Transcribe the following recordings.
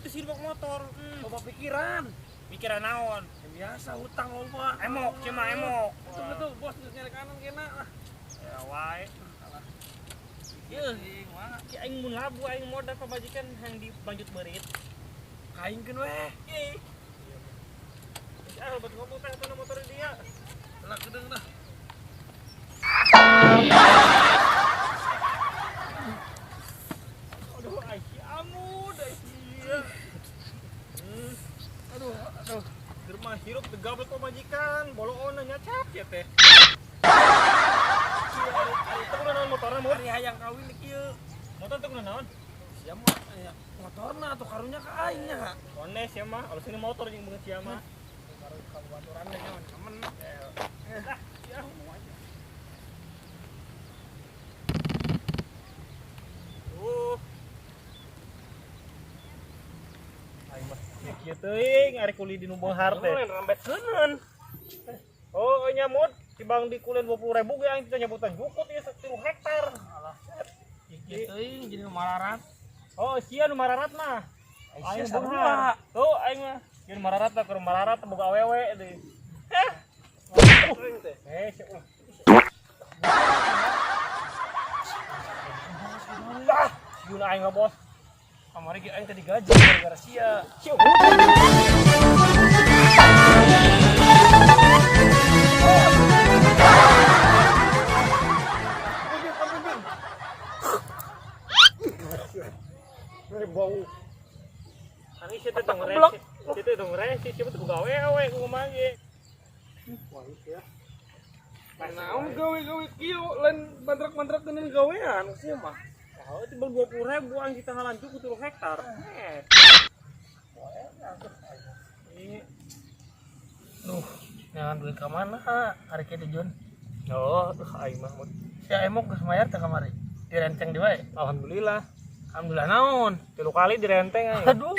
Itu sih bawa motor. Loba pikiran. Pikiran naon? Ya biasa hutang loba. Emok, cuma emok. Betul bos geus nyari kanan kena. Ya wae. Ieu Ki aing mun labu aing modal pamajikan yang dibanjut beurit. Kaingkeun weh. Ih. Ah, buat ngomong teh kana motor dia. Lah kedeung dah. Aduh, ai si amud, ai sia. Aduh, aduh. Di rumah hirup digablek pamajikan, boloona nyacap ya teh. Ari teu kudu naon motorna mun? Ari hayang kawin kieu. Motor teu kudu naon? Sia mah ya, motorna atuh karunya ka aing nya. Koneh sia mah, alus ini motor jeung beungeut sia mah. Baru ka baturan nya temen. Ah, sia ngomong aja. Aing mah kieu teuing ari kuli di nu beunghar teh. Lain rambetkeun. Oh, nyamut tibang di kulen 20.000 ge aing teh nyabutan jukut ieu 3 hektar. Alah, kieu teuing jadi nu mararat. Oh, sia nu mararat mah. Aing Aing beunghar. Tuh aing mah. Ieu nu mararat teh keur mararat boga awewe deui. Heh. Eh, sia ulah. Lah, sieun aing mah bos. Kamari ge aing teh digaji gara-gara sia. Sia. Bau. Ani sia teh tong resi. Sia teh tong resi, sia teh boga awewe kumaha ge. Wah, ya. Naon gawe-gawe kieu lain mandrak-mandrak deungeun gawean sia mah. Oh, timbang 20.000 aing kita ngalanjut ku 3 hektar. Duh, jangan duit ka mana hari kieu teh Jun? Oh, aing mah mun. Sia emok geus mayar teh kamari. Direnteng di wae. Alhamdulillah. Alhamdulillah naon? 3 kali direnteng aing. Aduh,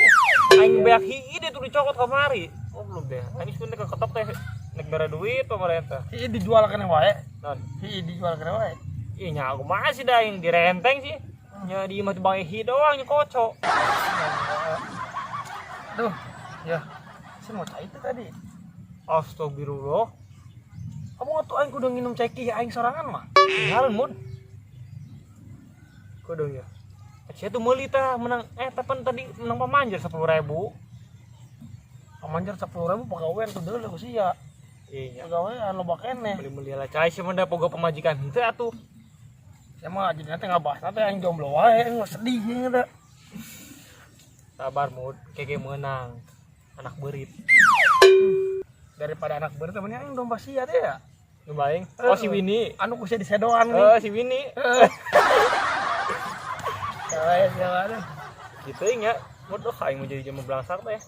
aing beak hiji deh tuh dicokot kamari. Oh, belum deh. Aing geus teh keketok teh nek bara duit pemerintah. Hiji dijual keneh wae. Non. Hiji dijual keneh wae. Ih, nya aku masih dah yang direnteng sih. Nya di mah bang hi doang nya kocok. Duh, ya. Si mau cai itu tadi. Astagfirullah. Kamu ngatu aing kudu nginum cai ki aing sorangan mah. Tinggalin mun. Kudu ya. Sia tuh meuli tah menang tapan tadi menang pamanjer 10.000. Pamanjer 10.000 pagawean tuh deuleu ku sia. Iya. Pagawean loba keneh. Meuli-meuli lah cai sia mah da boga pamajikan henteu atuh. Sia mah jadi teh ngabahasna teh aing jomblo wae, aing mah sedih ieu teh. Sabar mud, kege menang. Anak beurit. Daripada anak beurit mending aing domba sia teh ya. Nu baing. Oh si Winnie. Anu ku sia disedoan nih. Oh si Winnie. Kayak siapa tuh? Gitu nya, mud oh aing mau jadi jelema belangsar teh.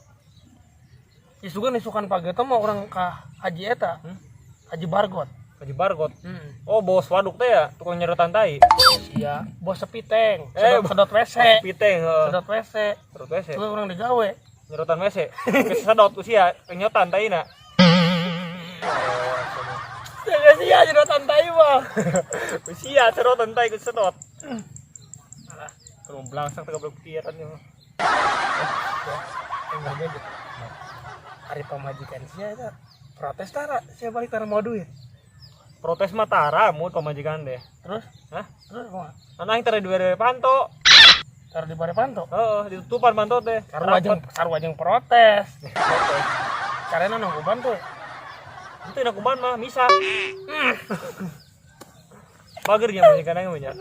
Isukan isukan pagi teh mah urang ka haji eta. Haji Bargot. Haji Bargot. Oh, bos waduk teh ya, tukang nyerotan tai. Iya, bos sepiteng, sedot WC. Sepiteng, heeh. Sedot WC. Sedot WC. Itu urang digawe. Nyerotan WC. Geus sedot usia nyotan taina. Saya sia nyerotan tai mah. Usia serotan tai geus sedot. Alah, kudu blangsak teh goblok pikiran ieu mah. Enggak beda. Hari pamajikan sia eta protes tara, sia balik tara mau duit. Protes mah tara mood pamajikan deh. Terus? Hah? Terus kumaha? Anak yang tara dibere panto. Tara dibere panto? Heeh, ditutupan panto teh. Sarua jeung protes. Protes. Carana nangkuban tuh. Itu nangkuban mah misa. Bager nya pamajikan aing mah nya.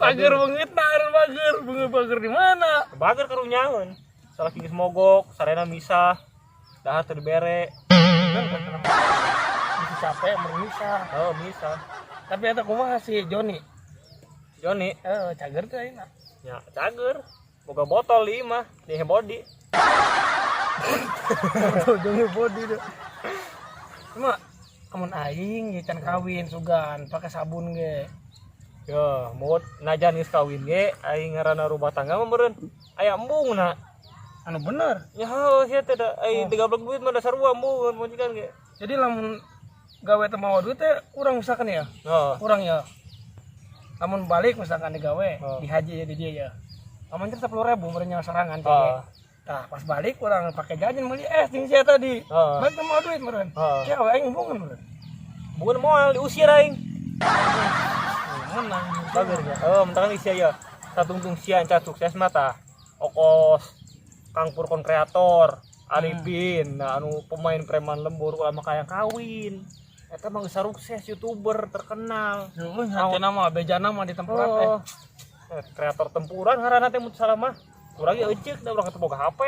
Bager beungeut nar bager, beungeut bager di mana? Bager karunyaeun. Salah geus mogok, sarena misa. Dahar teu dibere. Capek merisa. Oh, misa. Tapi eta kumaha si Joni? Joni? Cager teh ayeuna. Ya, cager. Boga botol di imah, di body. Botol jeung body deh. Cuma amun aing ge can kawin sugan pake sabun ge. Yo, mood najan geus kawin ge aing ngaranna rumah tangga mah meureun aya embungna. Anu bener. Ya heuh sia teh da aing digablek duit mah dasar sarua embung majikan ge. Jadi lamun gawe teh mawa duit teh urang misalkan ya. Oh. Urang ya. Lamun balik misalkan digawe, Oh. di haji ya di dia ya. Amun 10.000 meureun nyawa sorangan Oh. teh. Tah, pas balik urang pakai jajan beli es jeung sia tadi. Heeh. Balik teh mau duit meureun. Heeh. Sia we aing hubungan meureun. Bukan moal diusir aing. Menang. Bager ya. Oh, mentangan sia ya. Satungtung sia encan sukses mah tah. Okos Kang Purkon kreator, Arifin, nah anu pemain preman lembur ulah mah kaya kawin. Eta mah geus sukses YouTuber terkenal. Heeh, hatena mah bejana mah di tempat teh. Oh. Kreator tempuran ngaranna teh mun salah mah. Urang ge euceuk da urang teu boga HP.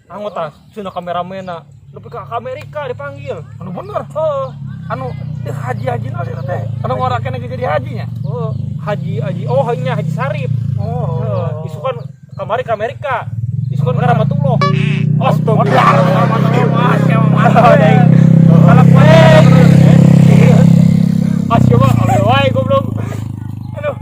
Anggota cenah kameramena nepi ka Amerika dipanggil. Anu bener. Heeh. Anu teu haji-haji naon sih teh. Anu ngorakeun ge jadi hajinya. Oh, Haji Haji oh nya Haji Sarip. Oh. Heeh, isukan kamari ke Amerika. Isukan ke Rahmatullah. Astagfirullah. Wah, siapa mah. Salah poe. Asyik mah wae goblok. Aduh.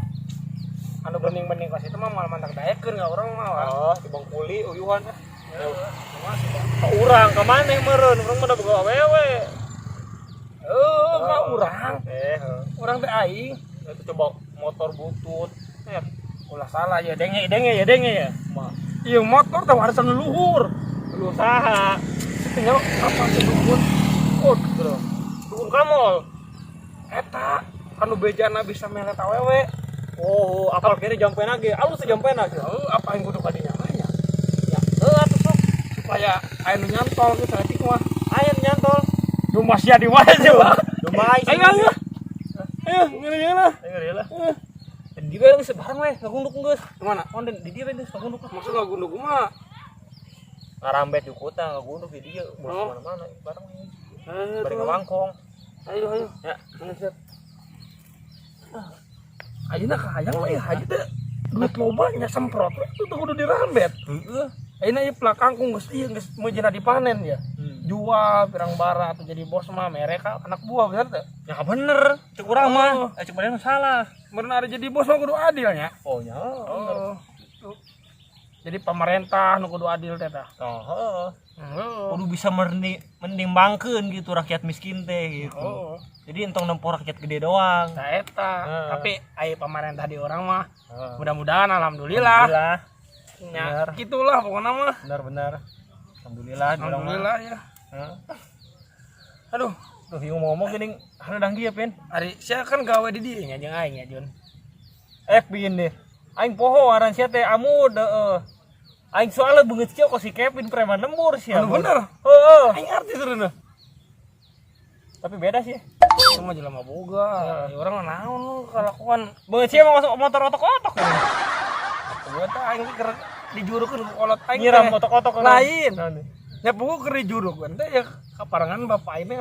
Anu bening-bening kos itu mah malah mantak daekeun ka urang mah. Wah. Oh, di Bangkuli uyuhan. Ka urang ka maneh meureun, urang mah da boga awewe. Eh, ka urang. Eh, Urang teh aing. itu coba motor butut. Eh, Ulah salah ya, denge denge ya, denge ya. mah Iya motor teh warisan leluhur. lu saha? Tinggal apa sih dukun? Oh, bro. Dukun kamol. Eta anu bejana bisa melet awewe. Oh, apal kene jampena ge. Alus jampena ge. Heuh, apa yang kudu kadinya mah ya? Ya, heuh atuh sok. Supaya aya nu nyantol geus saeutik mah. Aya nu nyantol. Dumas ya di mana coba? Dumai. Ayo ayo. Ayo, ngene ngene. Ayo lah. Di dia geus bareng we, ngagunduk geus. Kemana? Oh, di dia we geus ngagunduk. Maksud ngagunduk mah? Ngarambet di kota ngagunduk di dia, Oh. mau kemana-mana bareng we. Ayo, Bareng ngawangkong. Ayo ayo. Ya. Ayo, siap. Ayeuna kahayang mah ieu haji teh duit loba nya semprot we tuh kudu dirambet. Heeh. Ayeuna ieu plak kangkung geus ieu geus meujeuhna dipanen ya. Jual pirang bara atau jadi bos mah mereka anak buah bener teh. Ya bener, cek urang mah. Oh. Eh cek maneh salah. Meureun ada jadi bos mah kudu adil nya. Oh nya. Oh. Jadi pemerintah nu kudu adil teh tah. Oh, heeh. Heeh. Kudu bisa menimbangkeun gitu rakyat miskin teh gitu. Oh. Jadi entong nempo rakyat gede doang. Nah eta, Heeh. tapi aya pemerintah di orang mah Heeh. mudah-mudahan alhamdulillah. Alhamdulillah. Ya, Bener. gitulah pokoknya mah. Benar benar. Alhamdulillah di urang mah. Alhamdulillah ya. Heeh. Aduh, Tuh, yang ngomong gini, ada danggi ya, Pin? ari sia kan gawe di dieu nya jeung aing ya, Jun. Eh, pin deh. Aing poho ngaran sia teh amud heeh. Aing soalnya beungeut kieu kok si Kevin preman lembur sia. Anu bener. Heeh. Aing artis sebenarnya. Tapi beda sih. Itu mah jelema boga. Ya urang mah naon lu kalakuan. Beungeut sia mah masuk motor otok-otok ini. Gua teh aing teh keur dijurukeun ku kolot aing. Nyiram teh. otok-otok. Lain. Naon nih? Nya pugu keur dijurukeun teh ya kaparengan bapak aing teh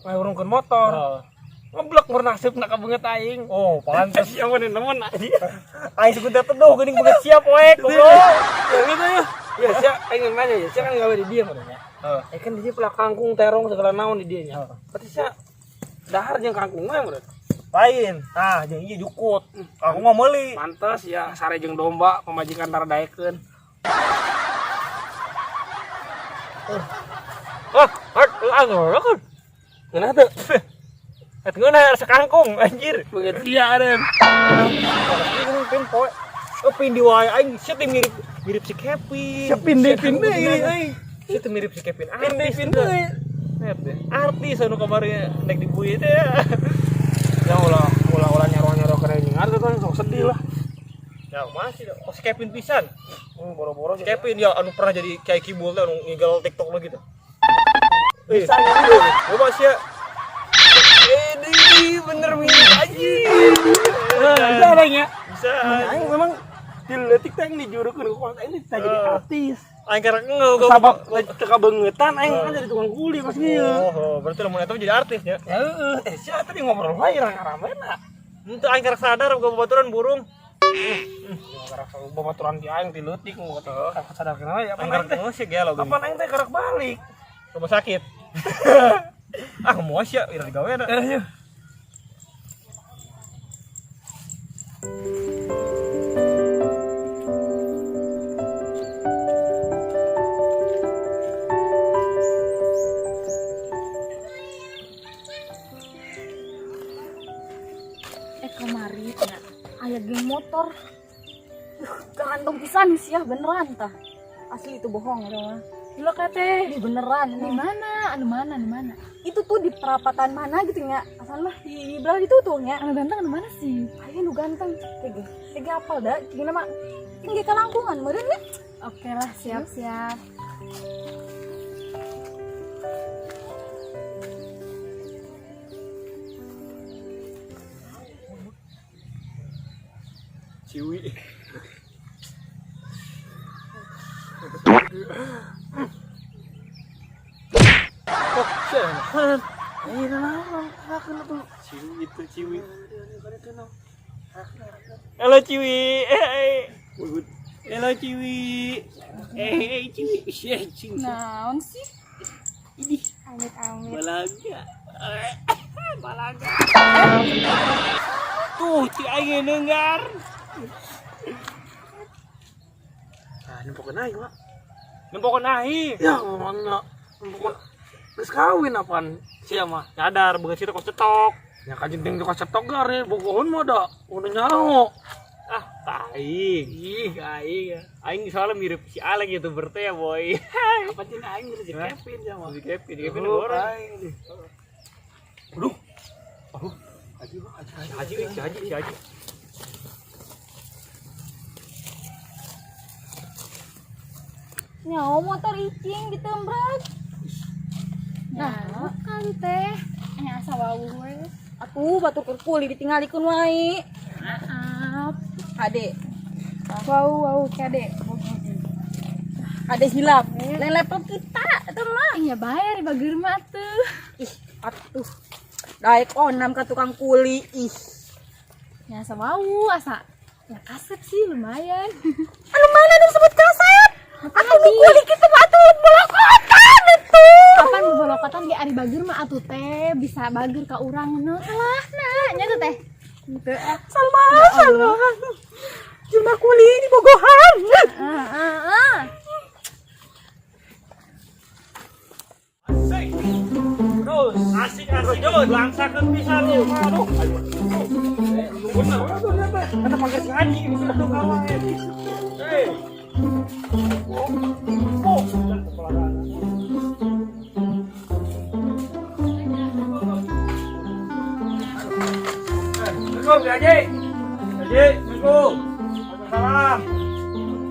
ngahirungkeun motor. Heeh. Ngeblok bernasib nak kabeungeut aing. Oh, pantes. Sia mah nemen aja. Aing suku teh teduh geuning beungeut sia poek goblok. Ya gitu ya. Ya sia aing nanya ya, sia kan gawe di dieu meureun ya. Heeh. Eh kan di dieu pelak kangkung terong segala naon di dieu nya. Heeh. Berarti sia dahar jeung kangkung we meureun. Lain. Tah, jeung ieu jukut. Aku mah meuli. Pantes ya sare jeung domba pamajikan tara daekeun. Ah, ah, ah, Ngeunah teu? Eh, ngeunah rasa kangkung anjir. Beungeut sia eureun. Ini pin poe. Oh, pin di wae aing sia teh mirip mirip si Kevin. Sia pindai-pindai aing. Sia teh mirip si Kevin. Artis Pindai-pindai. Lihat deh. Artis anu kamari nek dibui teh. Ya ulah ulah ulah nyaro-nyaro keren nyingar tuh kan sok sedih lah. Ya masih oh si Kevin pisan. Boro-boro Si Kevin ya anu pernah jadi kiai kibul teh anu ngigal TikTok lo gitu. Bisa ya. Coba sia. Eh, bener mirip anjir. Bisa orang ya. Bisa. Aing memang di leutik teh aing dijurukeun ku kolot aing teh jadi artis. Aing karek engeu Sabab teu kabeungeutan aing kan jadi tukang kuli pas ieu. Oh, berarti lamun eta jadi artis ya. Ya heeh, eh sia tadi ngobrol wae rame-ramena. Henteu aing karek sadar boga babaturan burung. Karek babaturan di aing ti leutik mau kata sadar kenapa ya Aing apa karek aing teh. geus ya gelo Kapan aing teh karek balik? Rumah sakit. Ah, mau sia ira digawe na. Eh, yeuh. Kamari nya aya geng motor. Ganteng pisan sih ya beneran tah. Asli itu bohong itu mah. Lo kate. Ini beneran. Di mana? Anu mana? Anu mana? Itu tuh di perapatan mana gitu nya. Asal mah di belah itu tuh nya. Anu ganteng anu mana sih? Ayo nu ganteng. Tege. Tege apal da cigina mah. Tinggi kalangkungan meureun nya. Oke lah, siap-siap. Ciwi. Kok jangan. Eh, naon? Hakeun atuh. Ciwi itu ciwi. Halo Ciwi. Halo Ciwi. Ciwi. Ciwi. Naon sih? Ini Amit-amit. balaga. Balaga. Tuh, ci aing nenggar. Ah, nempokeun aing, Pak. Nempokeun aing. Ya, ngomongna. Nempokeun geus kawin apaan sia mah. Nyadar beungeut sia kos cetok. Ya kajenting tukang cetok gare bogohon mah da. Udah nyaho. Ah, taing. Ih, aing. Aing soalnya mirip si Alek YouTuber teh ya, boy. Apa cina aing mirip si Kevin ya mah. Si Kevin, Kevin Oh, orang. aing. Aduh. Aduh. Haji, haji, Si Haji, si Haji, si Haji. Nyawa motor icing ditembrak. Nah, bukan teh. Nya asa wawuh we. Atuh batur keur kuli ditinggalikeun wae. Maaf. Kade, Wow, wow, kade. kade hilap. Lain level kita eta mah. Iya bayar bager mah tuh. Ih, atuh. Daek onam ka tukang kuli. Ih. Ya asa wawuh, asa ya kasep sih lumayan. Anu mana nu sebut kasep? Atuh nu kuli kitu mah atuh bolokotan atuh. Kapan bobolokotan ge ari bager mah atuh teh bisa bager ka urang nu salah nah nya tuh teh. Henteu ah. Salma, Salma. Jelema kuli di bogohan. Ah, ah, ah. Asik. Terus asik asik langsakeun pisan lu. Aduh. Bener. Kata pakai si Haji ini sudah tuh kawan. Eh. Oh, Assalamualaikum, Haji. Haji, Assalamualaikum. Waalaikumsalam.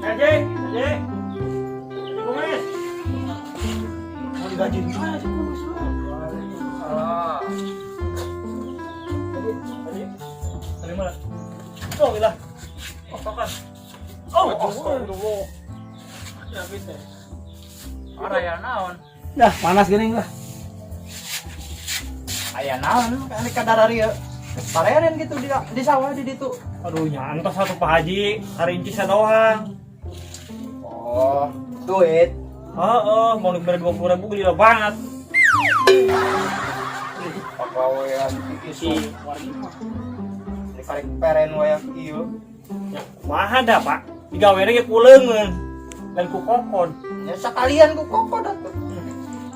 Haji, Haji. Haji Kumis. Mau digaji di mana sih kumis lu? Waalaikumsalam. Haji, Haji. Dari mana? Oh, gila. Oh, tokan. Oh, astagfirullah. Ya, habis deh. Aya naon? Dah, panas gini lah. Aya naon kan kadarari ieu. Pareren gitu di sawah di ditu. Aduh, nyantos satu Pak Haji, hari ini doang. Oh, duit. Heeh, mau diberi 20.000 gila banget. Pagawean Si isu dikarik peren wayang ieu. Ya, kumaha dah, Pak? Digawena ge ku leungeun dan ku kokon. Ya sekalian ku kokon atuh.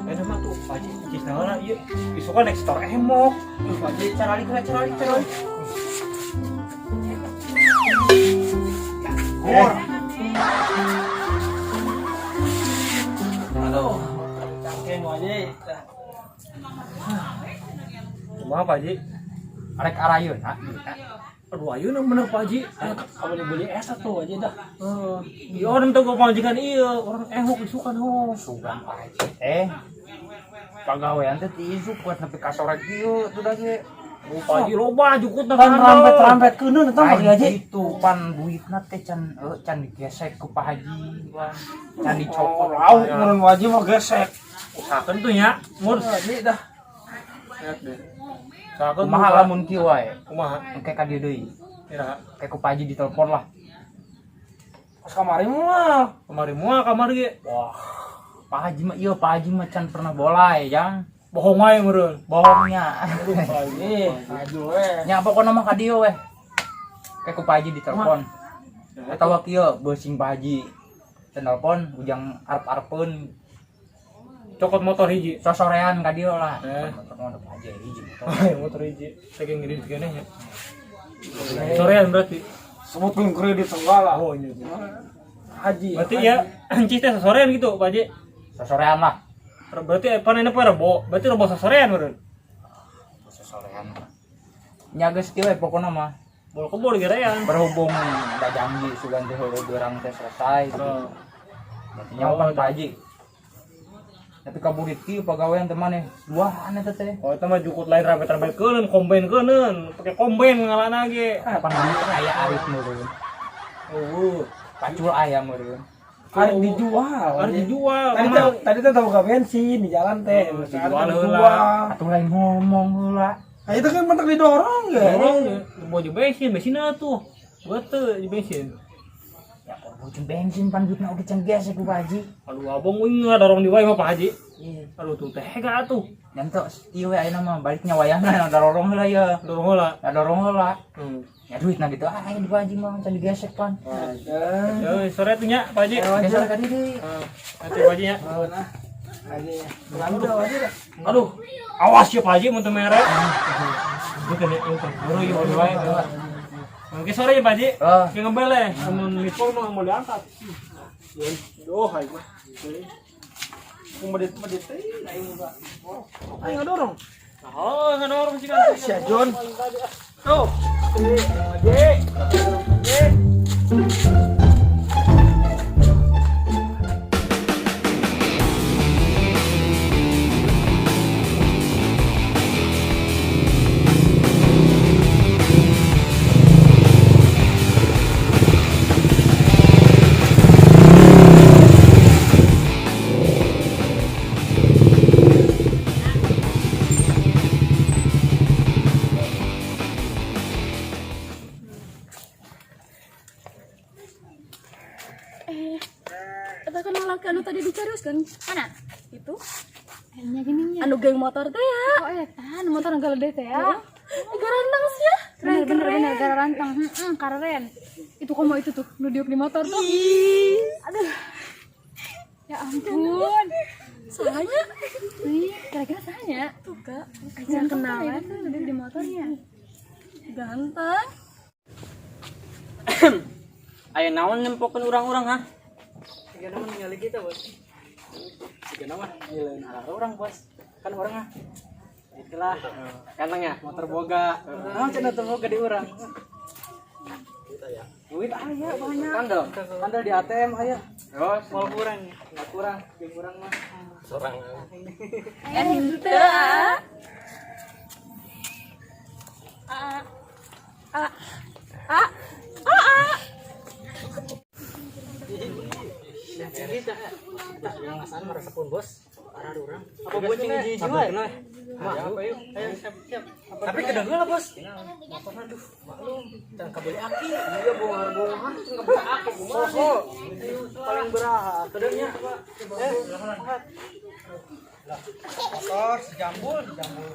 Mah tuh Pak Haji, incis naon ieu? Isukan next store emok. Tuh Pak Haji caralik lah caralik caralik. Gor. Aduh. Cangkeng aja. Kumaha Pak Haji? Arek arayeun ha duitna. Aduh, ayeuna bener Pak Haji. Kamu beli es atuh aja dah. Heeh. Iya, orang tuh gua pamajikan ieu, orang ehok isukan ho. Sugan Pak Haji teh. Pagawean teh ti isuk kuat nepi ka sore kieu tuh dah ge. Oh, Pak Haji loba jukutna Pan rampet-rampet keuneun eta mah Lain Haji. gitu pan duitna teh can can digesek ku Pak Haji pan. Can dicopot. Lauk mun wajib mah gesek. Usahakeun tuh nya, mun Haji dah. Lihat deh. usahakeun Kumaha lamun kieu wae. Kumaha? Engke ka dieu deui. Iraha. Kayak ku Pak Haji ditelepon lah. Pas kamari mah. Kamari moal kamari ge. Wah, Pak Haji mah iya Pak Haji mah can pernah bolai, jang. Bohong wae meureun. Bohongnya. Aduh, Pak Haji. Aduh we. Nya pokona mah ka dieu weh. Kayak ku Pak Haji ditelepon. Atawa kieu beucing Pak Haji. Telepon ujang arep-arepeun Cokot motor hiji. sosorean ka dieu lah. Eh. Motor mah Pak Haji hiji motor. Motor hiji. Saya ngiri keneh nya. Sorean berarti. Sebutkeun kredit segala. Oh, iya. Haji. Berarti ya encis teh sosorean gitu, Pak Haji. Sosorean lah. Berarti panenna poe Rebo. Berarti Rebo sosorean meureun. Sosorean. Nya geus kieu we pokona mah. Bol kebol gerean. Berhubung da janji sugan teh heueuh beurang teh selesai gitu. Oh. Berarti nyawa kan Pak Haji. Tapi kaburit kieu pagawean teh maneh duaan eta teh. Oh, itu mah jukut lain rabe-rabe keuneun, komben keuneun, pake komben ngalana ge. Ah, pan duit aya arit meureun. Eueuh. Pacul aya meureun. Arek dijual. Harus dijual. Tadi teh tadi teh tahu gak bensin di jalan teh. Oh, Sekarang dijual heula. dijual. Atuh lain ngomong heula. Nah, itu kan mentek didorong ya. Dorong, mau di bensin, bensin tuh. Betul di bensin. Ya boceng bensin pan duitna oge can gesek ku Pak Haji. Aduh, abang wing dorong di wae mah Pak Haji. Aduh tuh tega tuh. Nyanto ieu we ayeuna mah baliknya wayahna dorong heula ya. Dorong heula. Dorong heula. Hmm. Ya duitna gitu ah di Pak Haji mah can digesek pan. Ya, sore tuh nya Pak Haji. Gesek ka dieu. Nanti Pak Haji nya. Aduh, awas ya Pak Haji mun teu mere. Bukan ya, bukan. Baru ieu baru wae. Oke sore ya Pak Haji. Oh. Yang ngebel ya, mun mispol mah mau diangkat. Duh, aing mah. Mau medit-medit teh aing muka. Aing ngadorong. Oh, ngadorong sih kan. Sia John. Tuh. Eh, eta kan lalaki anu tadi dicarioskeun. Mana? Itu Nya gini nya. anu geng motor teh ya. Oh, eta nu motor gede teh ya. Ih, garantang sih ya. Bener bener bener gara rantang. Heeh, keren. Itu komo itu tuh, nu diuk di motor tuh. Aduh. Ya ampun. Salahnya Ih, kira-kira sahanya? tuh kak. Jangan kenalan tuh nu diuk di motornya. Ganteng. Ayo naon nempokeun urang-urang ha? Tiga nama ningali kita, Bos. Siga mah ngileun arah urang, Bos. Kan urang ah. Itulah. Ganteng ya, motor boga. Naon cenah motor boga di urang? Duit aya banyak. Kandel, kandel di ATM aya. Terus mau kurang, enggak kurang, di kurang mah. Eh, henteu ah. A A A A A. Apa bonceng hiji-hiji wae? Ayo siap-siap. Tapi kedengeran lah, Bos. Motorna duh, maklum, can kabeli aki. Iya, bongar-bongar can kabeli aki kumaha. Paling berat kedeungnya. Eh, Motor sejambul, sejambul.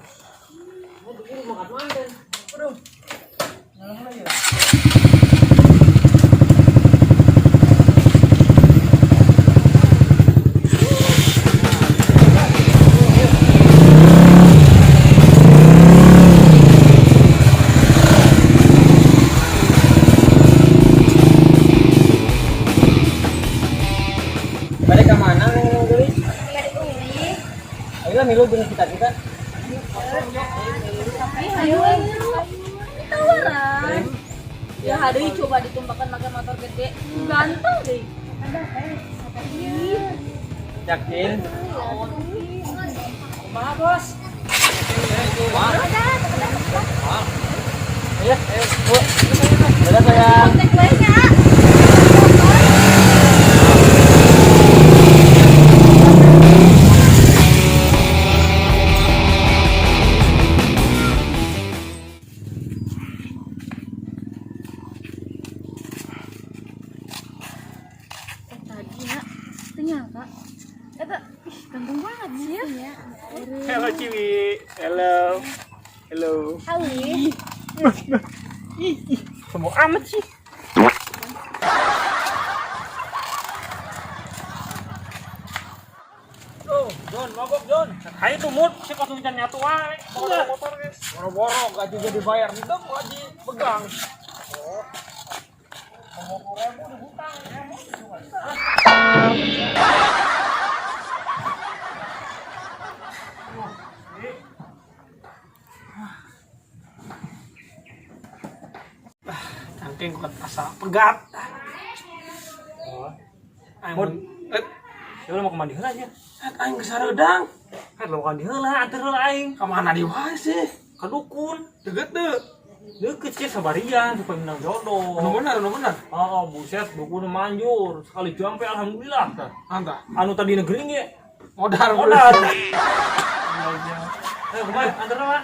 mau begini mau manten. Aduh. Balik ke mana ngomong geulis? Ayo lah milu jeung kita-kita. Ayo, tawaran. Ya hari coba ditumpahkan pakai motor gede. Ganteng deh. Yakin? Kumaha, Bos? Ayo, ayo. Bu. Dadah, sayang. Kontak banyak. Tadi ya, ternyata eta ih ganteng banget sih ya. Hello Ciwi. Hello. Hello. Ali. Ih, ih, sombong amat sih. Tuh, John, mogok John. Ayo tuh mut, si kosong can nyatu wae. Motor ge. Boro-boro gaji jadi bayar itu gaji pegang. Oh. Cangkeng kuat asa pegat. Aing Mod. eh, Ya udah mau ke mandi heula aja. aing geus hareudang. Kan lo mandi heula, anter heula aing. Ka mana di wae sih? Ka dukun. Deket teu. Deket sih sabarian supaya menang jodoh. Anu bener, anu bener. Oh, buset, dukun manjur. Sekali jampe alhamdulillah. Anta. Anu tadi negeri ge. Modar. Modar. Eh, kumaha anter mah?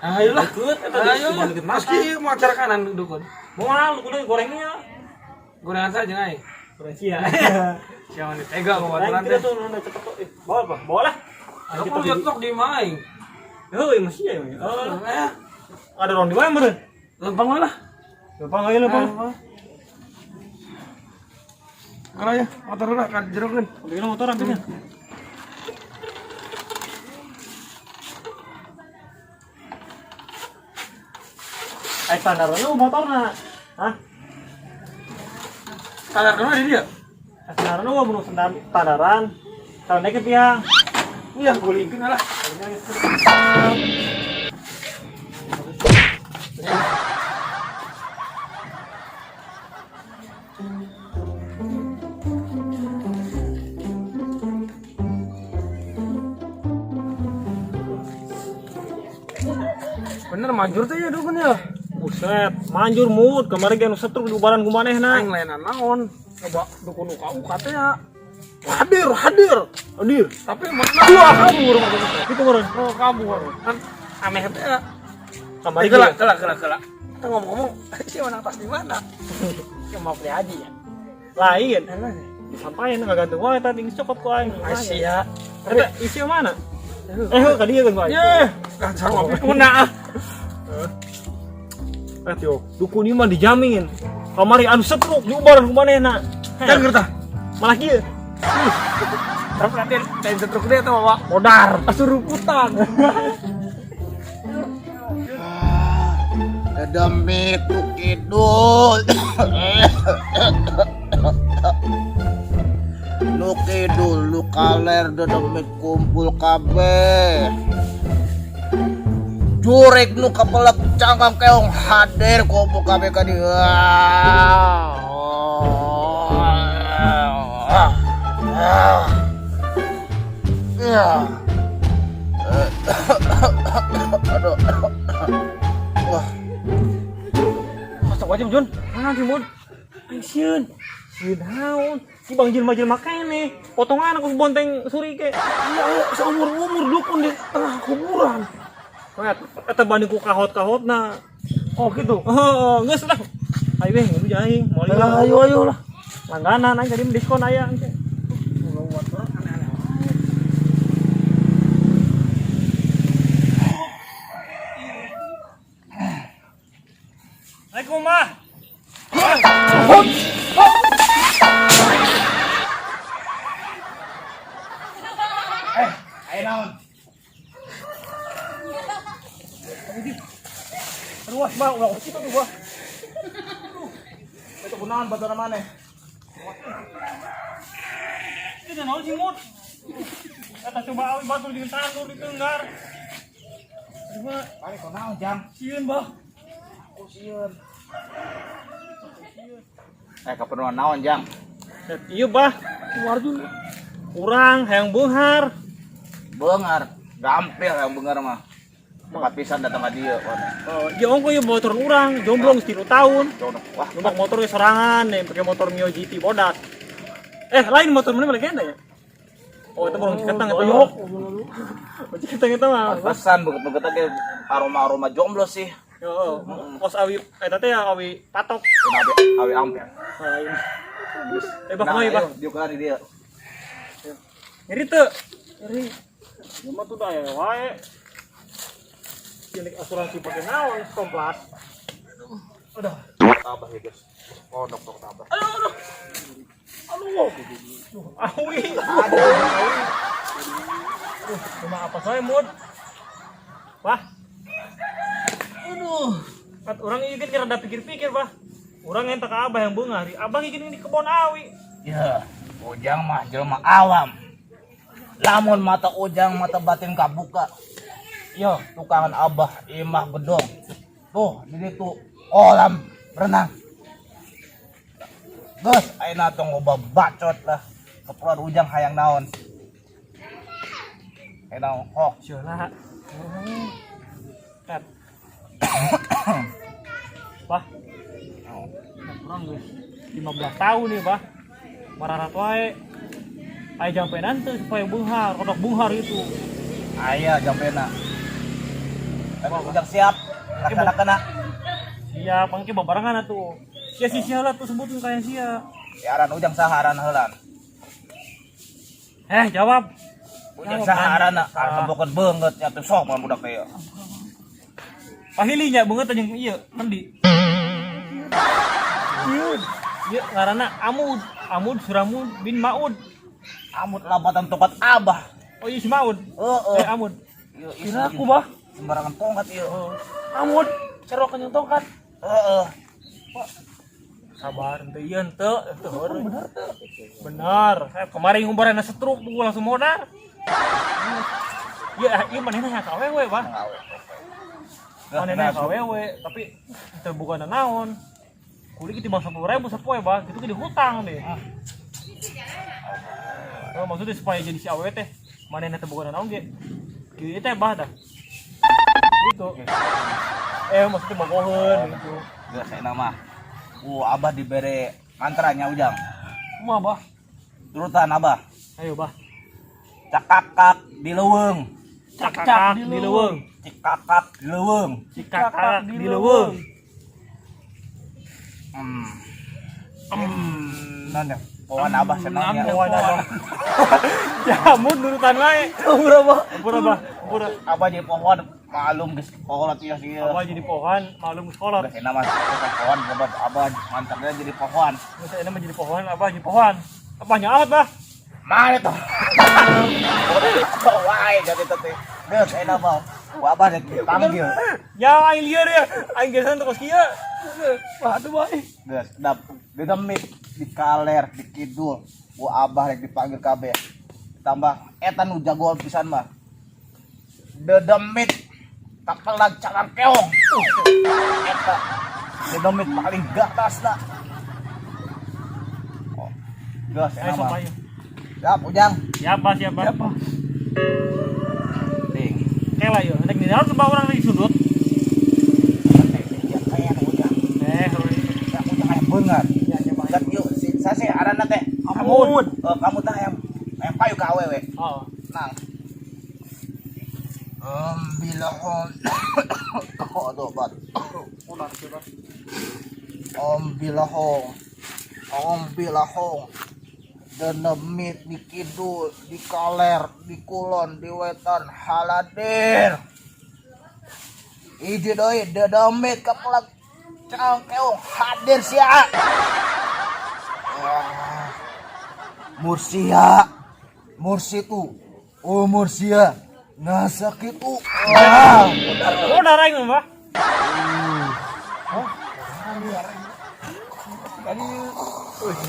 Ayo lah. Deket eta di Ayo. deket mata. Meski mau acara kanan dukun. Moal dukun gorengnya. Gorengan saja aing. Goreng sia. Siapa nih tega mau Lain baturan kita teh. tuh udah cepet tuh. Eh, bawa apa? Bawa lah. Aku jatuh di imah aing. Heuh, masih ya. Oh, Eh, ada orang di mana meureun? lempang lah. Lempang aja lempang. Kalau ya, motor lah kan jerokeun. Ambilin motor ambilnya. Eh standar lu motorna. Hah? Standar kemana di dia? Standar lu mau standaran. Kalau naik ke tiang. Iya, gulingkeun lah. Bener manjur teh ya dukun ya. Buset, manjur mood kemarin ge anu setruk di ubaran ku manehna. Aing lain naon. Coba dukun uka-uka teh ya. Hadir, hadir. Hadir. Tapi mana? Wah, kabur maksudnya. Itu meureun. Oh, kabur. Kan aneh teh ya. Kamari Eh, ge. gelak, gelak, gelak, gelak. Kita ngomong-ngomong, sih menang tas di mana? Ya mau beli aja ya. Lain. Disampain enggak gantung wae tadi geus cokot ku aing. Asia. Eta isi mana? Eh, heuh ka dieu kan ku aing. Ye, kan sama puna ah. Eh, tio, dukun ieu mah dijamin. Kamari anu setruk di ubaran ku manehna. Jangan gertah. Malah kieu. Tapi nanti lain setruk dia tuh bawa Modar. asuruputan. Demi kidul. Nu kidul nu kaler dedemit kumpul kabeh. Jurik nu kepelek cangkang keong hadir kumpul kabeh ka dieu. Aduh. Wah. Masuk aja, Jun. Mana sih, Mun? Aing sieun. Sieun naon? Si Bang jelema-jelema keneh. Potongan aku bonteng suri ke. Iya, seumur-umur dukun di tengah kuburan. Met, eta banding ku kahot-kahotna. Oh gitu. Oh, geus lah. Ayo weh, ngilu aing, moal ieu. Ayo ayo lah. Langganan aing tadi diskon aya engke. Assalamualaikum, Mah. Ayo naon? Ruas, Bah, ulah kitu tuh, Bah. Itu kunaon baturan maneh? Itu naon sih, Mut? Eta coba awi batur jeung tandur di tenggar. Coba Pare kunaon jang? sieun, Bah. Aku sieun. Eh keperluan naon jang? Iya, Bah. Warjun. Urang hayang beunghar. Beungar, gampil yang beungar mah. Tempat pisan datang ka dieu. Oh, ya ongko ieu motor urang, jomblo geus 3 tahun. Jono. Wah, Numpak motor ge sorangan nih, pakai motor Mio GT bodas. Eh, lain motor mana legenda ya? Oh, itu baru ciketang itu. Doyok. Oh, ciketang itu mah. pantesan beget-beget ge aroma-aroma jomblo sih. Yo, kos awi eta teh ya awi patok. Awi awi ampel. Lain. Eh, bah, Nah, kumaha, bah? ayo diuk di dieu. Nyeri teu? Nyeri. Ieu mah tuh da aya wae. Cilik asuransi pakai naon, komplas. Tabah ya, guys. Kodok tok tabah. Aduh. Awi. Aduh, cuma apa saya mood? Wah. Aduh. Kat orang ini kan rada pikir-pikir, Bah. Orang yang tak abah yang beungar, abah ingin di kebon awi. Ya, Ujang mah jelema awam. Lamun mata Ujang mata batin kabuka. Yo, tukangan Abah imah gedong. Tuh, di ditu kolam renang. Geus, ayeuna tong loba bacot lah. Keperluan Ujang hayang naon? Hayang naon? Hok. Siola. Kat. Bah. Kurang geus 15 tahun nih, Bah. Mararat wae. Aya jampenan teu supaya beunghar, kodok beunghar itu. Aya jampena. Tapi Ujang siap. Laksanakeun. Siap, pangke babarengan atuh. Sia si sia lah tuh sebutin kayak sia. Ya aran Ujang saha aran heulan? Eh, jawab. Ujang saha aranna? Aran nempokeun beungeut nya tuh sok mah budak teh. Pahilinya beungeut jeung ieu, mendi. Ieu ngaranna Amud, Amud Suramud bin Maud. Amut labatan tongkat Abah. Oh iya si Maud. Heeh. Eh Amud. Kira aku bah sembarangan tongkat ieu. Amud, cerok kenyang tongkat. Heeh. Sabar ente ieu henteu, henteu heureuy. Bener teu? Bener. Saya kemarin ngumbaran setruk tuh langsung modar. Iya, ieu manehna hayang ka awewe, Bah. Manehna hayang ka awewe, tapi teu boga naon. Kuli kitu 10.000 sapoe, Bah. Kitu ge dihutang deh. Oh, maksudnya supaya jadi si awewe teh manehna teu boga naon ge. Kieu teh bah dah. Gitu. Eh, maksudnya bogoheun gitu. Geus ayeuna mah. Abah dibere mantranya Ujang. Kumaha, Bah? Turutan Abah. Ayo, Bah. Cakakak di leuweung. Cakak di leuweung. Cikakak di leuweung. Cikakak di leuweung. Hmm. Non ya. Pohon Abah senangnya. Pohon Abah. Jamun nurutan wae. Ampura, Bah. Ampura, Bah. Ampura. Abah jadi pohon malum geus kolot ieu sih. Abah jadi pohon, malum sekolah. Geus enak mah pohon sebab Abah mantapnya jadi pohon. Geus enak mah jadi pohon, Abah jadi pohon. Apanya amat, Bah? Mana tuh? Wae jadi teh. Geus enak mah. Ku Abah rek dipanggil. Ya aing lieur ya. Aing geus terus kieu. Wah, aduh, Bah. Geus dap di demit, di kaler, di kidul. Ku Abah rek dipanggil kabeh. Tambah eta nu jago pisan mah. Dedemit kapelag cangkeong. Eta dedemit paling gatasna. Oh. Geus Ayo enak sok mah. ayo. Siap Ujang. Siap, Bah, siap, Bah. Siap, Bah. Ding. Kela ieu, rek di dalam coba urang di sudut. Kayak Ujang. Eh, Ya Ujang aya beungar. ya ya, Bah. Gat yuk si sase aranna teh. Amud. Oh, kamu tah yang yang payu ka awewe. Oh. Nang. Bilahon. Aduh, bat. Om bilahong. Om bilahong. Denemit di kidul, di kaler, di kulon, di wetan, haladir. Hiji deui dedemit kapelag cangkeong hadir sia. Wah. Mursia. Mursi tu. Oh Mursia. Ngasa kitu. Ah. Oh, darah aing mah, Bah. Oh.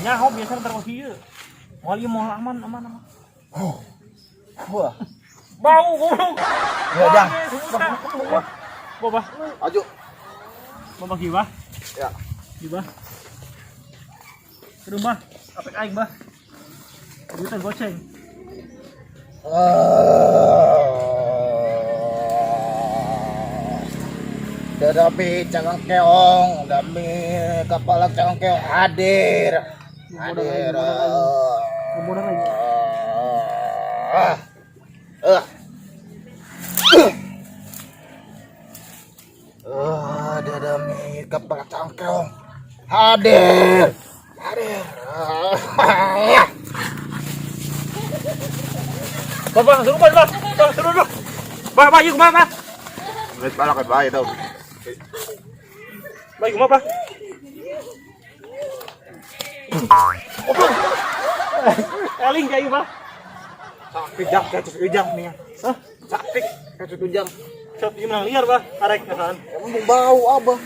Nyaho biasa ntar kos ieu. Moal ieu moal aman aman aman. Wah. Bau goblok. Ya, Jang. Bah, bah. Aju. Bah, kieu, Bah. Ya. Kieu, Bah. Ke rumah, apek aing, Bah. Duitnya goceng. Ah. Demi cangkeong, demi kepala cangkeong hadir. Hadir. Ah. Ah. Ah, demi kepala cangkeong hadir. Hadir. Ah. Bah, bah, suruh, bah, bah. Bah, suruh, bah. Bah, bah, ieu kumaha, Bah? Geus balak bae tau. Bah, ieu kumaha, Bah? Goblok. Eling ka ieu, Bah. Sakit jang, kayak ujang nih. Hah? Sakit kayak ujang. Sok ieu menang liar, Bah. Arek ngasaan. Emang bau Abah.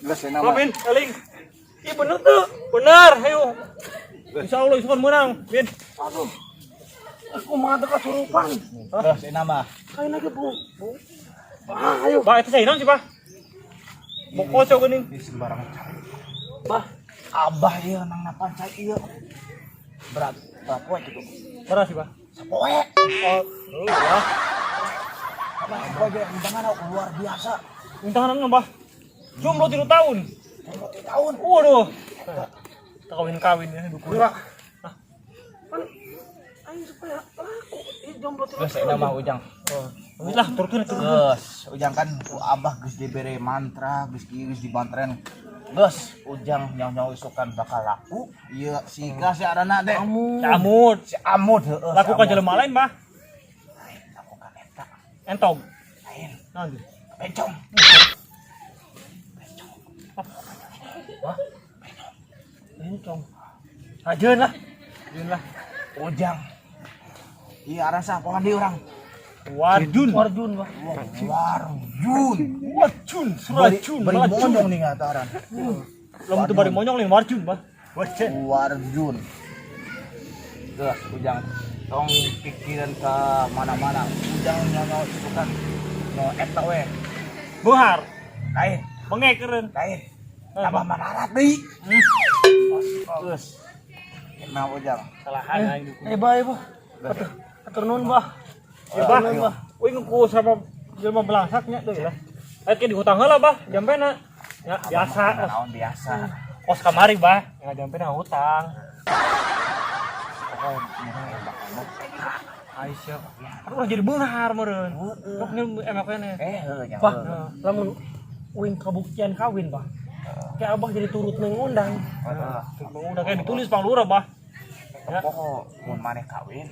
Geus enak mah. Robin, eling. Iya bener tuh. Bener, ayo. Insya Allah isukan menang, Bin. Aduh. Aku mah teu kasurupan. Terus ini mah. Kain lagi, Bu. Bu. Ah, ayo. Bah, itu saya naon sih, Bah? Mau kocok geuning. Ini sembarang cai. Bah, Abah ieu nang napan cai ieu. Berat, berat poe gitu. Berat sih, Bah. Sapoe. Oh, iya. Abah sapoe ge undangan luar biasa. Undangan Bah. Jomblo 3 tahun. Jomblo 3 tahun. Waduh. Kita kawin-kawin ya dukun. Enggak. Kan aing supaya laku. Ih, jomblo 3 Geus eta mah Ujang. Oh. Lah, turun turun. Geus, Ujang kan ku Abah geus dibere mantra, geus kieu geus dibantren. Geus, Ujang nyaho-nyaho isukan bakal laku. Ieu si si arana teh. Si Amud. Si Amud heueuh. Laku ka jelema lain, Bah. Lain, lakukan eta. Entog. Lain, Naon tuh? bencong. Wah. Bencong. Ajeun lah. Ajeun lah. Ujang. Iya arasa pohan di urang. Warjun. Warjun, Bah. Warjun. Warjun, Surajun, Beri Warjun. monyong nih ngataran. Lamun teu bari monyong lain Warjun, Bah. Warjun. Warjun. Geus, Ujang. Tong pikiran ke mana-mana. Ujang nyono isukan no eta we. Beunghar. Lain, Bengek keureun. lain. Tambah mararat deui. Geus. Nah, Ujang. Salahan aing dukun. Eh, bah, eh, bah. Atur, atur nuhun, Bah. Ya, Bah. Uing ku sama jelema belangsak nya deui lah. Eh ke dihutang heula, Bah, jampena. Ya, biasa. Naon biasa. Kos kamari, Bah. Ya jampena hutang. Pokoknya bakal Aisyah. Kan udah jadi beunghar meureun. Sok emak keneh. Eh, heuh nya. Bah, lamun uing kabuktian kawin, Bah. Kayak Abah jadi turut mengundang. Heeh. Udah kayak ditulis Pang Lurah, Bah. Ya. Pokok mun maneh kawin,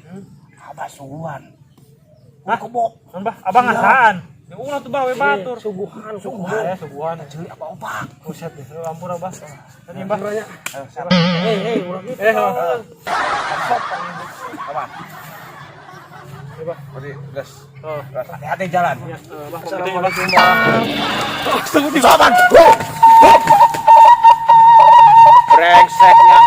abah suguhan. Hah? Kebo. Kan, Bah, abang ngasaan. Ya ulah tuh, Bah, we batur. Suguhan, Suguhan ya, suguhan. Ceuli apa opak. Buset deh, ampun Abah. Tadi, Bah. Ayo, siap. Hei, hei, ulah gitu. Eh, Kapan? Ya, Bah. Berarti gas. Oh. Gas. Hati-hati jalan. Ya, Bah, Assalamualaikum, Bah. Sopan. Brengseknya.